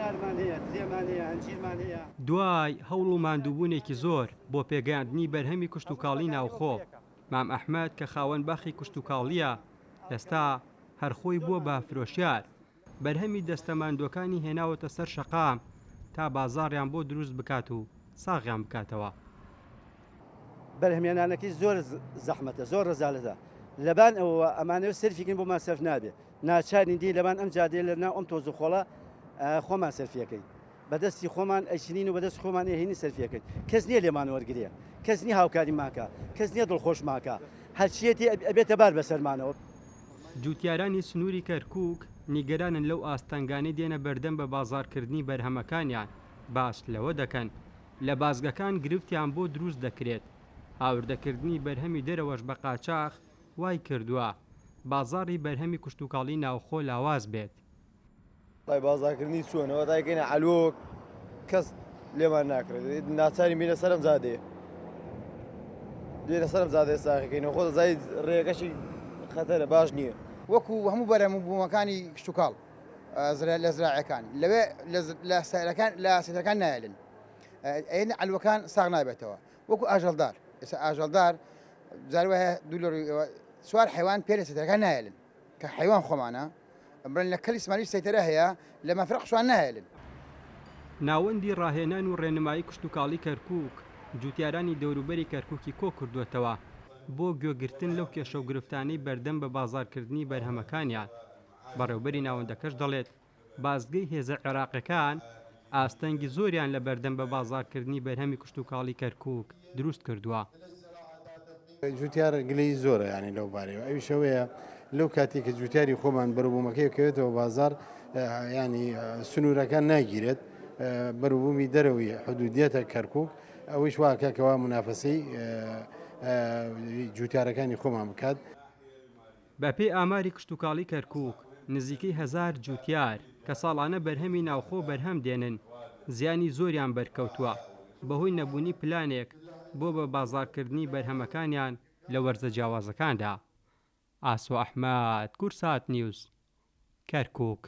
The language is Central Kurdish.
هەنارمان هەیە، ترێمان هەیە، هەنجیرمان هەیە. دوای هەوڵ و ماندووبوونێکی زۆر بۆ پێگەیاندنی بەرهەمی کشتوکاڵی ناوخۆ، مام ئەحمەد کە خاوەن باخی کشتوکاڵییە، ئێستا هەر خۆی بووە بە فرۆشیار، بەرهەمی دەستە ماندووەکانی هێناوەتە سەر شەقام تا بازاڕیان بۆ دروست بکات و ساغیان بکاتەوە. بەرهەمهێنانەکەی زۆر زەحمەتە، زۆر ڕەزالەتە، لەبان ئەوەوە ئەمانەوێت سەرفی کەین بۆمان سەرف نابێت، ناچارین دێین لەبان ئەم جادەیە لەناو ئەم تۆز و خۆڵە خۆمان سەرفی ئەکەین، بەدەستی خۆمان ئەیچنین و بەدەست خۆمان ئەیهێنین سەرفی ئەکەین، کەس نییە لێمان وەرگرێ، کەس نییە هاوکاریمان کا، کەس نییە دڵخۆشمان کا، هەرچییەتی ئەبێتە بار بەسەرمانەوە. جوتیارانی سنووری کەرکووک نیگەرانن لەو ئاستەنگانەی دێنە بەردەم بە بازاڕکردنی بەرهەمەکانیان، باس لەوە دەکەن، لە بازگەکان گرفتیان بۆ دروست دەکرێت، هاوردەکردنی بەرهەمی دەرەوەش بە قاچاخ وای کردووە بازاڕی بەرهەمی کشتوکاڵی ناوخۆ لاواز بێت. وەڵای بازاڕکردنی چۆنە وەتا ئەیکەینە عەلوە کەس لێمان ناکڕێت ناچارین بینە سەرم جادەیە دێنە سەرم جادەیە ساغەکەینەوە خۆ دەزانیت ڕێگەشی خەتەرە باش نییە. وەکو هەموو بەرهەم و بوومەکانی کشتوکاڵ لە زراعەکان لەوێ لە سەرەکان لە سەرەکان نایەلن ئەین عەلوەکان ساغ نابێتەوە وەکو ئاژەڵدار ئێستا ئاژەڵدار جار وایە دوو لە ڕووی سوار حیوان پێ لە سەرەکان نایەلن کە حیوان خۆمانە بڵێن لە کەلی سمالی سەیتەرە هەیە لە مەفرەق شوان نایەلن. ناوەندی ڕاهێنان و ڕێنمایی کشتوکاڵی کەرکوک، جوتیارانی دەوروبەری کەرکوکی کۆکردووەتەوە بۆ گوێگرتن لەو کێشەو گرفتانەی بەردەم بە بازاڕکردنی بەرهەمەکانیان، بەڕێوبەری ناوەندەکەش دەڵێت، بازگەی هێزە عێراقیەکان ئاستەنگی زۆریان لە بەردەم بە بازاڕکردنی بەرهەمی کشتوکاڵی کەرکوک دروست کردووە. جوتیار گلەیی زۆرە یانی لەو بارەیەوە ئەویش ئەوەیە لەو کاتێک کە جوتیاری خۆمان بەروبوومەکەی کەوێتەوە بازار ینی سنوورەکان ناگیرێت بەروبوومی دەرەوەی حدودیەتە کەرکک ئەوەیش واکە کەوا منافەسەی جوتیارەکانی خۆمان بکات. بەپێی ئاماری کشتوکاڵی کەرکوک، نزیکەی هەزار جوتیار کە ساڵانە بەرهەمی ناوخۆ بەرهەم دێنن، زیانی زۆریان بەرکەوتووە بەهۆی نەبوونی پلانێک بۆ بە بازاڕکردنی بەرهەمەکانیان لە وەرزە جیاوازەکاندا. ئاسۆ ئەحمەد، کوردسات نیوز، کەرکوک.